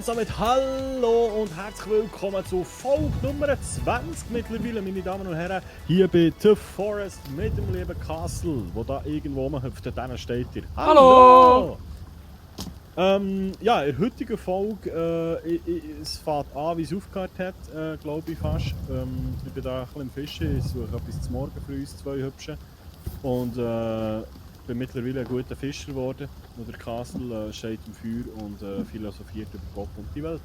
damit hallo und herzlich willkommen zu Folge Nummer 20 mittlerweile, meine Damen und Herren, hier bei The Forest mit dem lieben Castle, wo da irgendwo rumhüpft, dann steht ihr. Hallo! Ja, in der heutigen Folge, es fängt an, wie es aufgehört hat, glaube ich fast. Ich bin da ein bisschen im Fischen, ich suche etwas zum Morgen für uns zwei Hübschen. Und bin mittlerweile ein guter Fischer geworden. Und der Castle steht im Feuer und philosophiert über Gott und die Welt.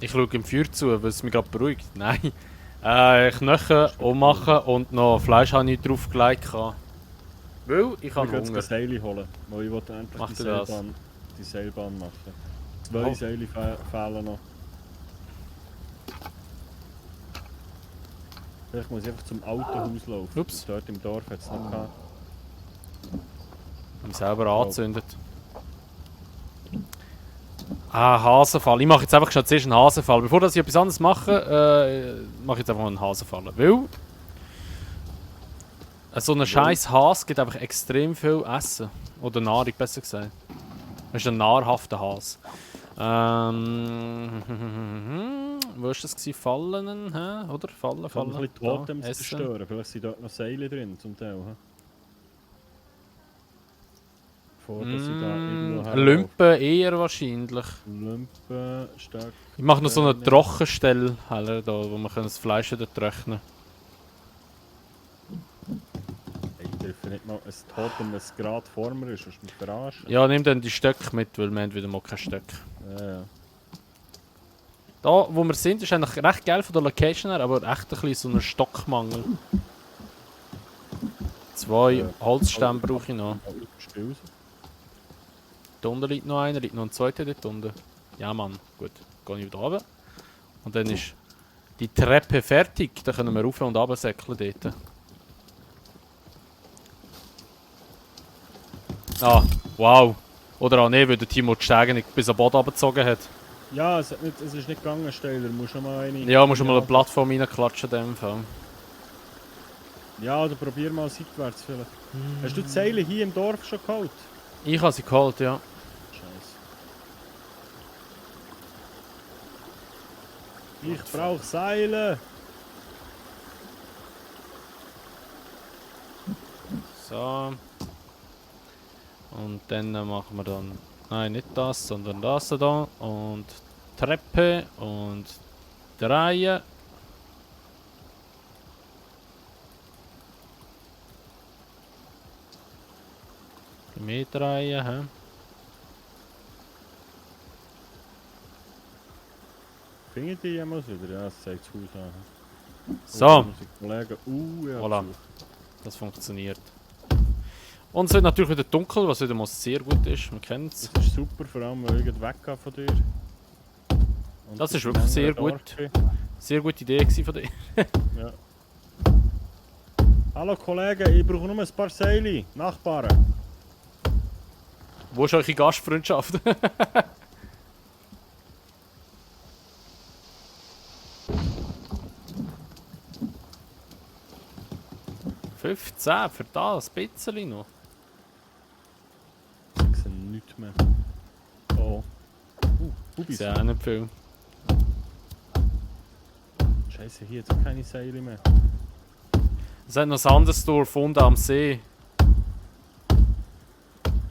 Ich schaue im Feuer zu, weil es mich gerade beruhigt. Nein. Knöchel ummachen und noch Fleisch habe ich draufgelegt. Weil ich habe Hunger. Ich Seile holen, weil ich wollte endlich die Seilbahn machen. Zwei Seile fehlen noch. Vielleicht muss ich einfach zum Autohaus laufen. Ups. Dort im Dorf hat es noch gehabt. Ich habe mich selber angezündet. Ah, Hasenfall. Ich mache jetzt einfach zuerst einen Hasenfall. Bevor ich etwas anderes mache, mache ich jetzt einfach mal einen Hasenfall. Weil so ein scheiß Has gibt einfach extrem viel Essen. Oder Nahrung, besser gesagt. Das ist ein nahrhafter Has. Wo war das? Fallen? Hä? Oder? Fallen? Ich kann ein bisschen Totems zerstören. Vielleicht sind dort noch Seile drin zum Teil. Bevor dass ich da irgendwo Lümpen eher wahrscheinlich. Lümpen, Stöcke. Ich mache noch so eine Trockenstelle, da, wo man das Fleisch wieder trocknen kann. Ich dürfe nicht mal ein Totem, das gerade vor mir ist, sonst mich verarschen. Ja, nimm dann die Stöcke mit, weil wir haben wieder mal keine Stöcke. Ja. Da, wo wir sind, ist eigentlich recht geil von der Location her, aber echt ein bisschen so ein Stockmangel. 2 Holzstämme brauche ich noch. Da unten liegt noch einer, liegt noch ein zweiter dort unten. Ja Mann, gut, gehe ich wieder runter. Und dann ist die Treppe fertig, dann können wir rauf und runter säckeln dort. Ah, wow. Oder auch nicht, weil der Timo die Stege nicht bis am Boden runtergezogen hat. Ja, es ist nicht gegangen, Steiler. Musst du mal eine... Ja, musst du mal eine Plattform reinklatschen in dem Fall. Ja, oder probier mal seitwärts vielleicht. Hast du die Seile hier im Dorf schon geholt? Ich habe sie geholt, ja. Scheiße. Ich brauche Seile! So. Und dann machen wir dann... Nein, nicht das, sondern das da. Und Treppe und drehen. Mehr drehen, hä? Finde ich die jemals wieder? Ja, das zeigt das Haus an. So. Kollegen. Ja. Voilà. Das funktioniert. Und es wird natürlich wieder dunkel, was wieder mal sehr gut ist. Man kennt es. Das ist super, vor allem weil ich weggehe von dir. Und das ist wirklich sehr gut. Sehr gute Idee von dir. Ja. Hallo Kollegen, ich brauche nur ein paar Seile. Nachbarn. Wo ist eure Gastfreundschaft? 15 für das, ein bisschen noch. Ich sehe nichts mehr. Oh. Das ist ja auch nicht viel. Scheiße, hier jetzt keine Seile mehr. Es hat noch ein anderes Dorf unten am See.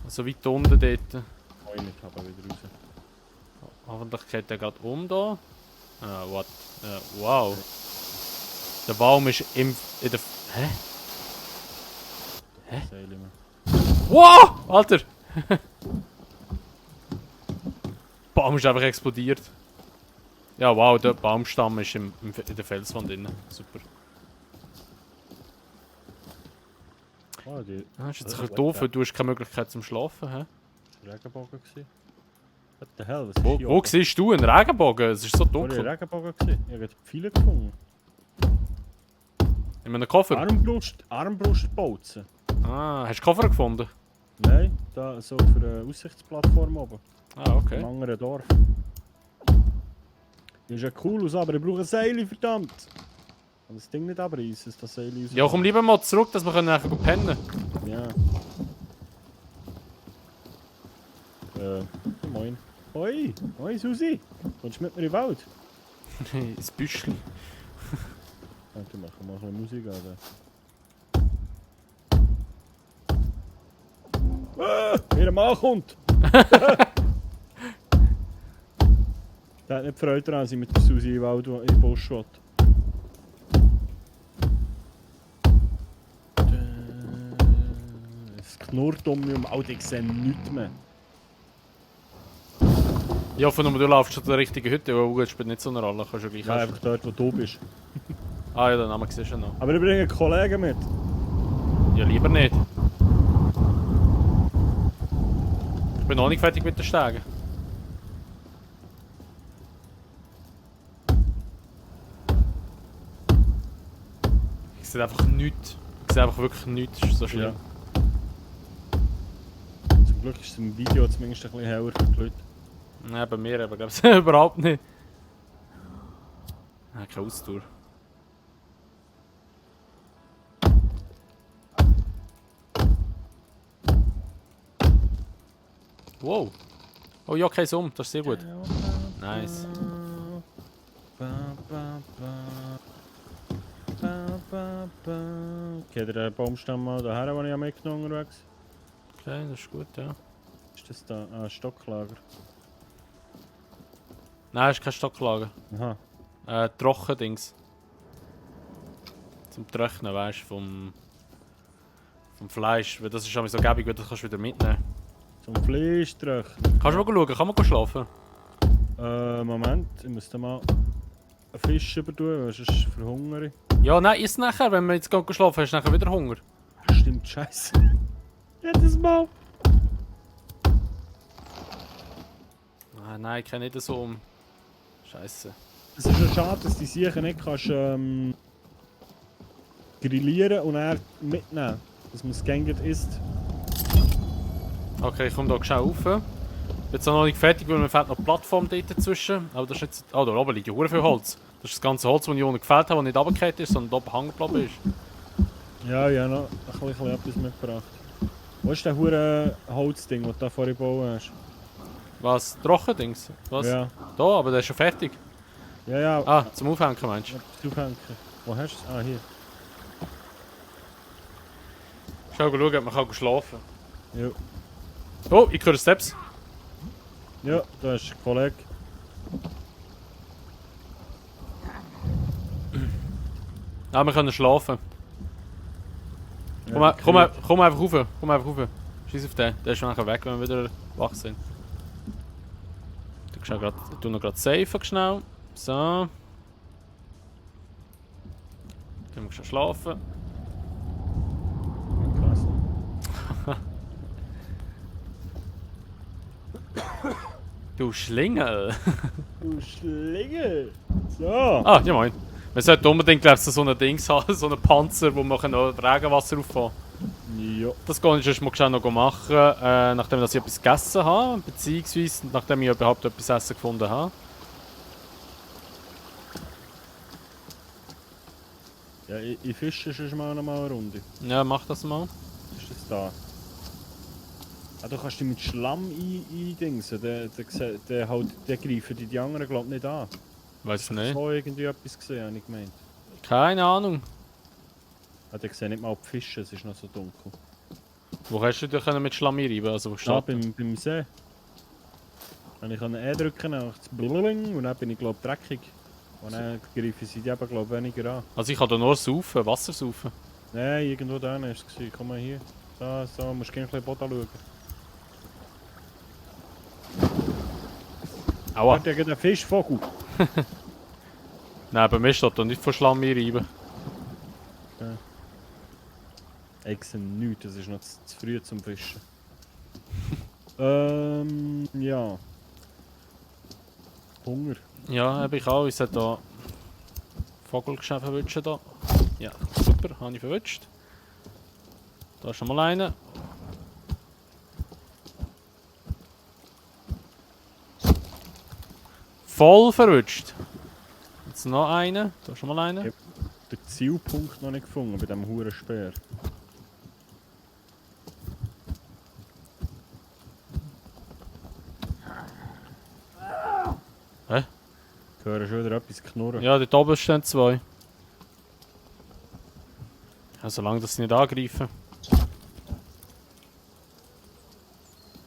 Also weit unten dort. Ich habe wieder raus. Hoffentlich geht der gerade um da. What? Wow. Der Baum ist in der... Hä? Hä? Seile mehr. Wow! Alter! Der Baum ist einfach explodiert. Ja, wow, der Baumstamm ist in der Felswand drin. Super. Oh, Das ist jetzt ein bisschen doof, weil du hast keine Möglichkeit zum Schlafen. Hä? Das war Regenbogen. What the hell? Was ist Wo siehst du einen Regenbogen? Es ist so Wo war dunkel. Regenbogen? Ich habe viele gefunden. In einem Koffer? Armbrustbolzen. Ah, hast du Koffer gefunden? Nein, da so für eine Aussichtsplattform oben. Ah, okay. Im anderen Dorf. Das ist ja cool aus, aber ich brauche ein Seil, verdammt! Kann das Ding nicht abreißen, das Seil raus. Ja, komm lieber mal zurück, dass wir nachher pennen können. Ja. Moin. Hoi, hoi Susi. Kommst du mit mir in den Wald? Ins Büschli. Dann machen wir mal ein bisschen Musik an. Wie Mann kommt! Der hat nicht Freude daran, dass ich mit der Susi in den Wald in den Busch will. Es knurrt um mich Wald, ich sehe nichts mehr. Ich hoffe nur, du laufst zu der richtigen Hütte, weil gut spielt nicht so eine Rolle, kannst du gleich Ja, einfach dort, wo du bist. Ah ja, den Namen siehst du noch. Aber ich bringe einen Kollegen mit. Ja, lieber nicht. Ich bin noch nicht fertig mit den Stegen. Ich sehe einfach nichts. Ich sehe einfach wirklich nichts, das ist so schlimm. Zum Glück ist es im Video zumindest ein bisschen heller für die Leute. Nein, bei mir aber glaube ich überhaupt nicht. Ah, keine Ausdauer. Wow. Oh ja, kein Summ, das ist sehr gut. Nice. Okay, der Baumstamm mal daher, den ich mitgenommen unterwegs. Okay, das ist gut, ja. Ist das da ein Stocklager? Nein, ist kein Stocklager. Aha. Trockendings. Zum Trocknen, weißt du, vom Fleisch. Weil das ist schon so gäbig, weil das kannst du wieder mitnehmen. Zum Fleisch trocknen. Kannst du mal schauen, kann man schlafen? Moment, ich muss da mal einen Fisch übertun, weil sonst verhungere ich. Ja, nein, ist nachher, wenn wir jetzt gehen schlafen, hast du nachher wieder Hunger. Stimmt, scheiße. Jedes Mal. Ah, nein, ich kenne nicht so um. Scheiße. Es ist ja schade, dass die Sachen nicht kannst, grillieren und dann mitnehmen. Dass man es gängig isst. Okay, ich komme hier schnell rauf. Jetzt noch nicht fertig, weil mir fehlt noch die Plattform dort dazwischen. Aber das ist jetzt. Oh, da oben liegt ja hure viel Holz. Das ist das ganze Holz, das ich unten gefällt habe, das nicht runtergefallen ist, sondern oben hängen geblieben ist. Ja, ja, noch ein bisschen etwas mitgebracht. Wo ist der hure Holzding, das du da vorhin gebaut hast? Was? Trockendings? Was? Ja. Da, aber der ist schon fertig. Ja, ja. Ah, zum Aufhängen meinst du? Etwas aufhängen. Wo hast du es? Ah, hier. Schau schauen, ob man kann schlafen. Ja. Oh, ich höre Steps. Ja, da ist ein Kollege. Ah, wir können schlafen. Ja, Komm einfach rauf. Komm einfach rauf. Scheiß auf den. Der ist nachher weg, wenn wir wieder wach sind. Ich tu noch gerade safen schnell. So. Dann musst du schlafen. Krass. Du Schlingel. Du Schlingel. So. Ah, ja moin. Wir sollten unbedingt glaub ich, so ein Ding haben, so einen Panzer, wo man noch Regenwasser auffahren kann. Ja. Das kann ich mal schnell noch machen, nachdem ich etwas gegessen habe, beziehungsweise nachdem ich überhaupt etwas essen gefunden habe. Ja, ich fische schon mal noch mal eine Runde. Ja, mach das mal. Was ist das da? Ah, du kannst dich mit Schlamm eindingsen. Der greifen die anderen glaub nicht an. Weiß ich Ich nicht. so irgendwie etwas gesehen, habe ich gemeint. Keine Ahnung. Ah, der sieht nicht mal die Fische, es ist noch so dunkel. Wo hast du dich mit Schlamm einreiben? Also wo Ah, steht beim See. Wenn ich E drücken kann, macht es blubling und dann bin ich glaube dreckig. Und dann greifen sie die eben glaub weniger an. Also ich kann da nur saufen, Wasser saufen. Nein, irgendwo da war es. Komm mal hier. Da, so, musst du gerne ein bisschen Boden schauen. Aua. Dort hat der Fischvogel. Nein, bei mir steht da nicht von Schlamm einreiben. Ich sehe nichts, das ist noch zu früh zum Fischen. Ja. Hunger. Ja, habe ich auch. Ich sollte da Vogelgeschäft verwischen. Da. Ja, super, habe ich verwünscht. Da ist schon mal einer. Voll verwünscht. Jetzt noch einer. Da ist schon mal einer. Ja. Den Zielpunkt noch nicht gefunden bei diesem Hurenspeer. Ich höre schon wieder etwas knurren. Ja, dort oben stehen 2. Ja, solange das sie nicht angreifen.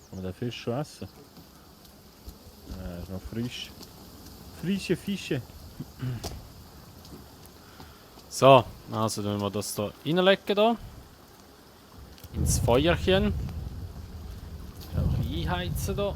Kann man den Fisch schon essen? Er ist noch frisch. Frische Fische. So, also dann wir das hier reinlegen da. Ins Feuerchen. Ja, ein bisschen einheizen da.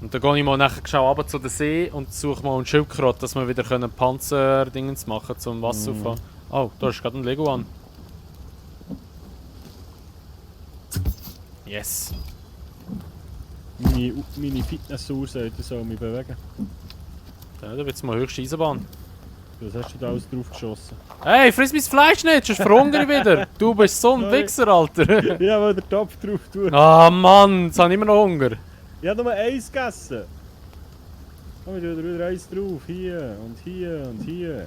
Und dann gehe ich mal nachher schau runter zu den See und suche mal einen Schildkröte, dass wir wieder Panzerdingens machen zum Wasser auffahren. Oh, da ist gerade ein Leguan. Yes. Meine Fitnessuhr sollte so mich bewegen. Ja, da wird es mal höchste Eisenbahn. Was hast du da alles drauf geschossen? Hey, friss mein Fleisch nicht, sonst verhungere ich wieder. Du bist so ein Sorry. Wichser, Alter. Ja, weil der Topf drauf tut. Ah Mann, jetzt habe ich immer noch Hunger. Ich habe nur eins gegessen. Komm, ich tue wieder eins drauf. Hier und hier und hier.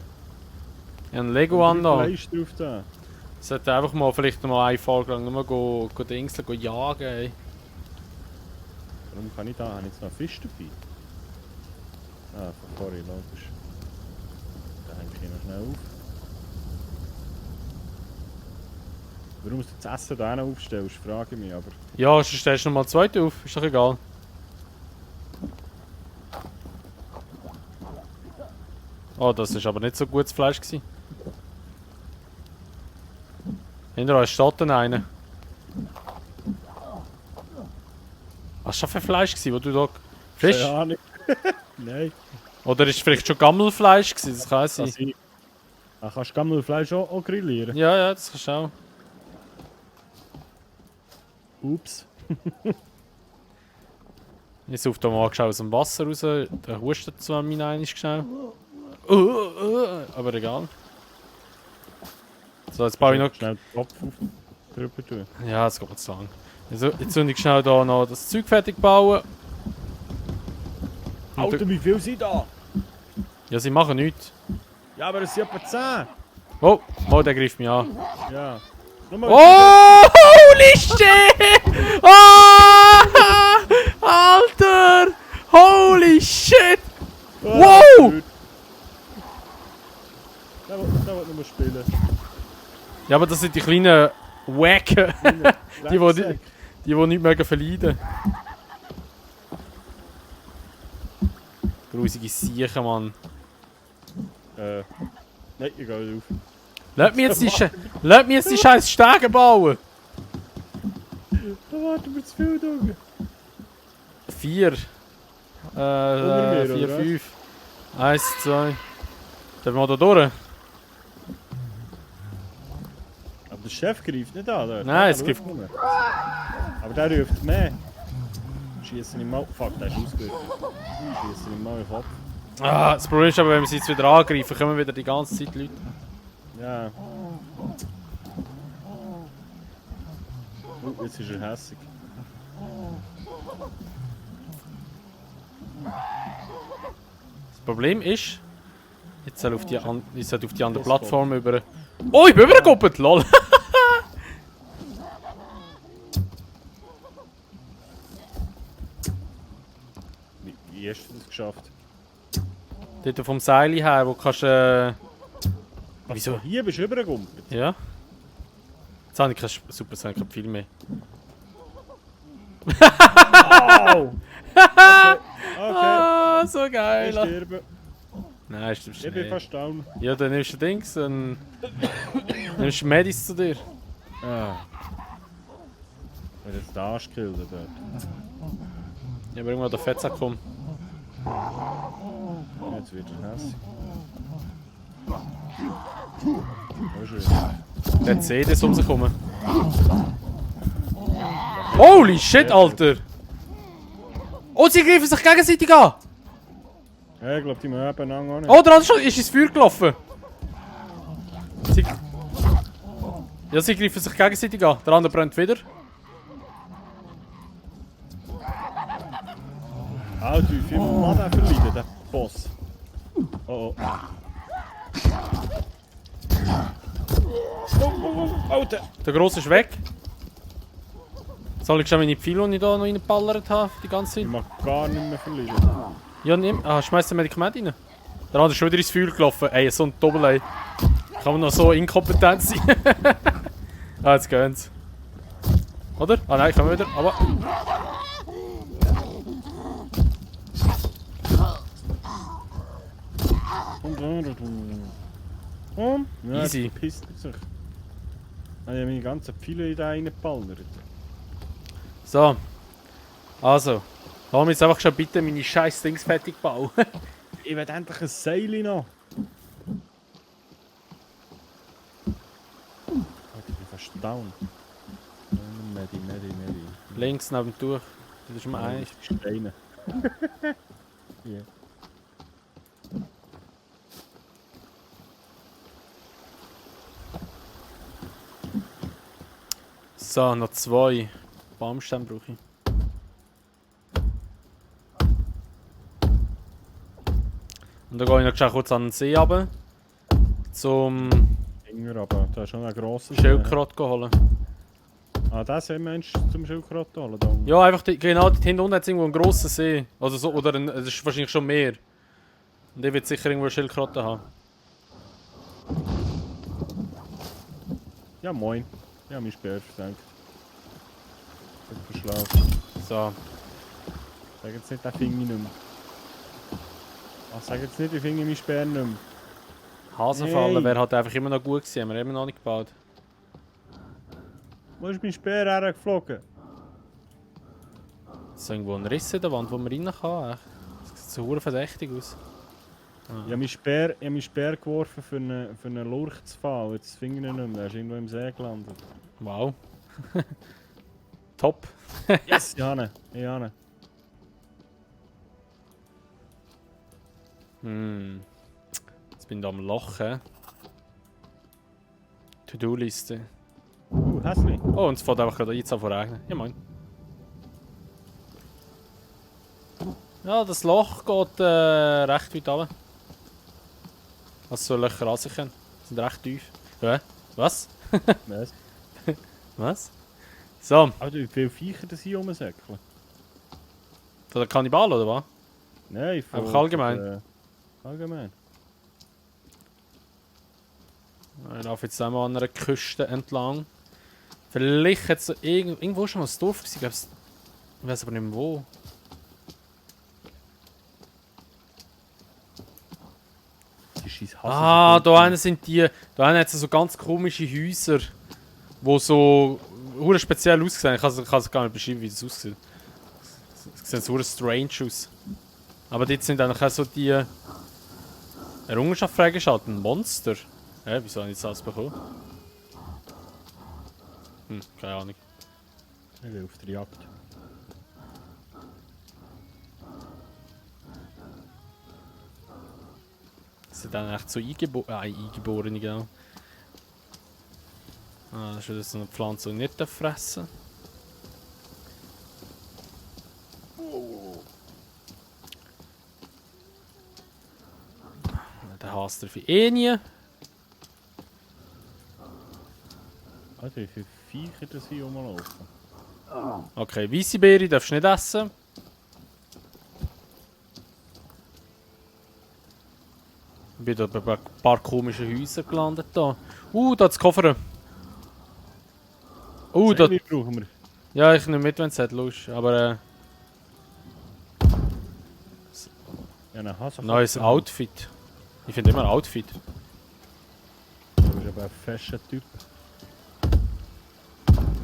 Ich habe einen Leguan da. Fleisch drauf da. Ich sollte einfach mal vielleicht mal eine Folge lang nur go die Insel jagen. Ey. Warum kann ich da? Habe ich jetzt noch Fisch dabei? Ah, von vorhin, logisch. Da hänge ich noch schnell auf. Warum du das Essen da noch aufstellst, frage ich mich, aber... Ja, sonst stellst du noch mal eine zweite auf, ist doch egal. Oh, das war aber nicht so gutes Fleisch gewesen. Hinter euch steht dann einer. Was war das für Fleisch gewesen, wo du da... Fisch? Keine Ahnung. Nein. Oder ist es vielleicht schon Gammelfleisch gewesen, das kann sein. Ah, kannst du Gammelfleisch auch grillieren? Ja, ja, das kannst du auch. Ups. Ich suche da mal aus dem Wasser raus, der hustet zwar mein einiges schnell. Aber egal. So, jetzt baue ich noch... Schnell den Topf auf, drüber tun. Ja, das geht mir zu lang. Jetzt soll ich schnell da noch das Zeug fertig bauen. Alter, wie viel sind da? Ja, sie machen nichts. Ja, aber es sind etwa 10. Oh, oh, der greift mich an. Ja. Nochmal Oh, holy shit! Oh, Alter! Holy shit! Wow! Der will nicht mehr spielen. Ja, aber das sind die kleinen Wacken. Die nicht mögen verleiden. Grusige Siechen, Mann. Nein, ich gehe nicht auf. Lass mich jetzt die scheiß Stege bauen! Da warten wir zu viel, Junge. 4. Unter mir, 4, oder 5. 1, 2. Darf wir da durch? Aber der Chef greift nicht an, oder? Nein, es greift... Aber der ruft mehr. Schießen ihm mal... Fuck, der ist ausgerüstet. Schießen ihm mal in den Kopf. Ah, das Problem ist aber, wenn wir sie jetzt wieder angreifen, kommen wieder die ganze Zeit Leute. Ja. Jetzt ist er hässig. Das Problem ist, jetzt soll ich sollte auf die andere Plattform über... Oh, ich bin übergekoppelt, lol! Wie hast du das geschafft? Dort vom Seil her, wo kannst Wieso? Hier bist du übergegumpelt. Ja. Jetzt habe ich kein super, jetzt habe ich kein viel mehr. Wow! Okay. Ah, so Ich geil! sterbe. Nein, stimmst Ich bin nicht. fast down. Ja, dann nimmst du Dings, dann nimmst du Medis zu dir. Ah. Wenn jetzt der Arsch killt dort. Ja, aber irgendwann der Fettsack kommt. Jetzt wird er hässig. Oh, schön. Der sieht es um sich herum. Holy shit, Alter! Oh, sie greifen sich gegenseitig an! Ja, ich glaube, die mögen einander auch nicht. Oh, der andere ist ins Feuer gelaufen! Ja, sie greifen sich gegenseitig an. Der andere brennt wieder. Alter, wie viel Mann er verleiden, der Boss. Oh oh. Alter! Der Grosse ist weg. Soll ich schon meine Pfeile, die ich da noch reingeballert habe, die ganze Ich Zeit? mag gar nicht mehr verlieren. Ja, nimm. Ah, schmeiß ein Medikament rein. Der andere ist schon wieder ins Feuer gelaufen. Ey, so ein Doppel, ey. Kann man noch so inkompetent sein? Ah, jetzt gehen's. Oder? Ah nein, kommen wir wieder. Aber. Ja, Easy. Pisst sich. Ich habe meine ganzen Pfeile da reingeballert. So. Also. Lass mich jetzt einfach schon bitte meine scheiß Dings fertig bauen. Ich will endlich ein Seil noch. Alter, ich bin fast down. Medi. Links neben dem Tuch. Das ist mir eins. Steine. Yeah. So, noch 2 Baumstämme brauche ich. Und dann gehe ich noch schnell kurz an den See runter, zum Finger, aber da ist schon ein grosses. Schildkröte holen. Ah, das haben wir zum Schildkröte holen. Da. Ja, einfach genau dort hinten unten hat es irgendwo einen grossen See. Also so, oder es ist wahrscheinlich schon mehr. Und der wird sicher irgendwo eine Schildkröte haben. Ja, moin. Ja, mein Speer versenkt. Ich bin verschlafen. So. Sag jetzt nicht, den Finger nicht mehr. Ach, sag jetzt nicht, ich finde mein Speer nicht mehr. Hasenfallen Hey. wäre halt einfach immer noch gut gewesen, haben wir immer noch nicht gebaut. Wo ist mein Speer hergeflogen? Ist irgendwo ein Riss in der Wand, wo man rein kann? Echt? Das sieht so verdammt verdächtig aus. Ich habe meinen Speer geworfen für einen Lurch zu fahren. Jetzt finde ich ihn nicht mehr. Er ist irgendwo im See gelandet. Wow. Top. Yes! Ich habe ihn. Ich habe ihn. Jetzt bin ich da am Loch. To-Do-Liste. Hässli. Oh, und es fährt einfach gerade jetzt an zu regnen. Ja, moin. Ja, das Loch geht recht weit runter. Was so Löcher an sich haben. Die sind recht tief. Was? Was? Was? So, Alter, wie viele Viecher das hier rumsäckeln? von der Kannibal oder was? Nein, Einfach allgemein? Allgemein. Ich laufe jetzt einmal an einer Küste entlang. Vielleicht hat es irgendwo schon mal ein Dorf gewesen, ich weiß aber nicht mehr wo. Die scheiß Hasen Ah, sind da hinten sind die. Da hinten hat es so ganz komische Häuser, die so hure speziell aussehen. Ich kann es gar nicht beschreiben, wie das aussieht. Es sieht so strange aus. Aber dort sind eigentlich auch so die Errungenschaft freigeschaltet. Ein Monster. Hä, wieso habe ich jetzt das bekommen? Keine Ahnung. Ich will auf der Jagd. Das sind dann echt so Eingeborene, genau. Ah, das ist wieder so eine Pflanze, die ich nicht fressen darf. Der hasst er für nie. Alter, wie viele Viecher das hier rumlaufen. Okay, weisse Beere darfst du nicht essen. Ich bin da bei ein paar komischen Häusern gelandet. Da da das Koffer. Da. Seile brauchen wir. Ja, ich nehme mit, wenn es Lust ist. Aber Ja, einen Hasen. neues Outfit. Ich finde immer Outfit. Du bist aber ein fester Typ.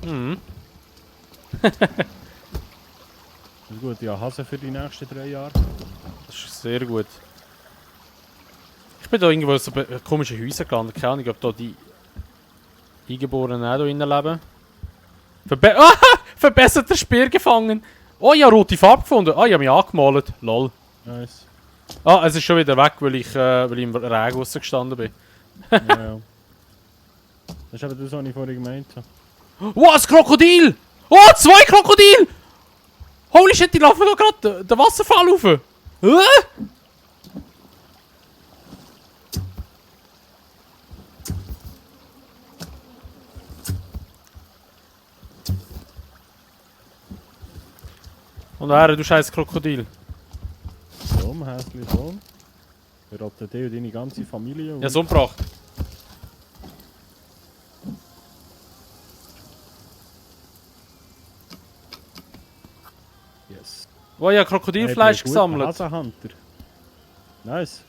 Mhm. Das ist gut, ja, Hasen für die nächsten 3 Jahre. Das ist sehr gut. Ich bin da irgendwo so bei komischen Häusern gelandet. Keine Ahnung, ob da die Eingeborenen auch da drinnen leben. Verbesserter Speer gefangen! Oh, ich habe rote Farbe gefunden. Ah, ich habe mich angemalt. Lol. Nice. Ah, es ist schon wieder weg, weil ich im Regen rausgestanden bin. Ja, ja. Das ist aber das, was ich vorhin gemeint habe. Wow, ein Krokodil! Oh, 2 Krokodil! Holy shit, die laufen da gerade den Wasserfall rauf! Und her, du scheiß Krokodil. Komm, Häsli, komm. Wir rotten dich und deine ganze Familie. Ja, so umgebracht. Yes. Oh, ich habe Krokodilfleisch gesammelt. Hasenhunter. Nice.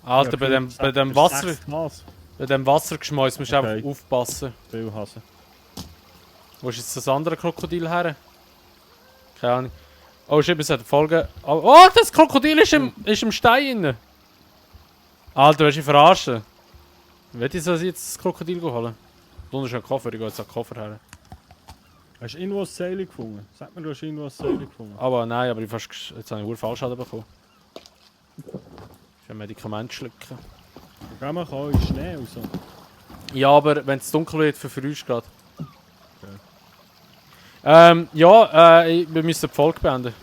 Alter, bei dem Wasser... 6 Glas. Bei dem Wassergeschmäus musst du Okay. einfach aufpassen. Viel Hasen. Wo ist jetzt das andere Krokodil her? Keine Ahnung. Oh shit, wir sollten folgen. Oh, das Krokodil ist im Stein drin. Alter, willst du mich verarschen? Will ich jetzt das Krokodil holen? Da unten ist ein Koffer, ich gehe jetzt an den Koffer her. Hast du irgendwo ein Seil gefunden? Sag mir, du hast irgendwo ein Seil gefunden. Aber nein, aber jetzt habe ich einen Fallschaden bekommen. Ich habe ein Medikament schlucken. Da kann man auch in Schnee und so. Ja, aber wenn es dunkel wird, verfrühst du gerade. Okay. Wir müssen die Folge beenden.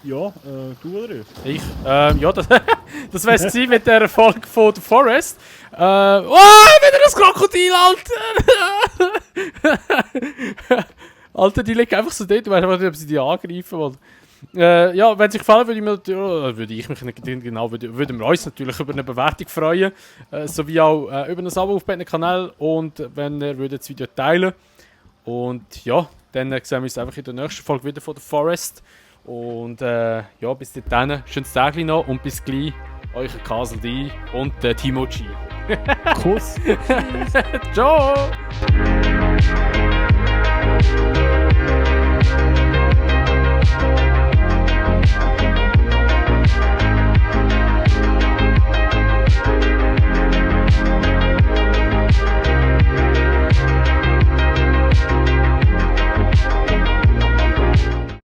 Ja, du oder ich? Ich? Ja, das wär's gewesen mit der Folge von The Forest. Wieder das Krokodil, Alter! Alter, die liegt einfach so dort, du weißt einfach nicht, ob sie die angreifen wollen. Ja, wenn es euch gefallen würden wir uns natürlich über eine Bewertung freuen. Sowie auch über ein Abo auf beiden Kanal und wenn ihr das Video teilen. Und ja, dann sehen wir uns einfach in der nächsten Folge wieder von The Forest. Und ja, bis dahin, schönes Tag noch und bis gleich, euer Castle D und Timo G. Kuss. Ciao!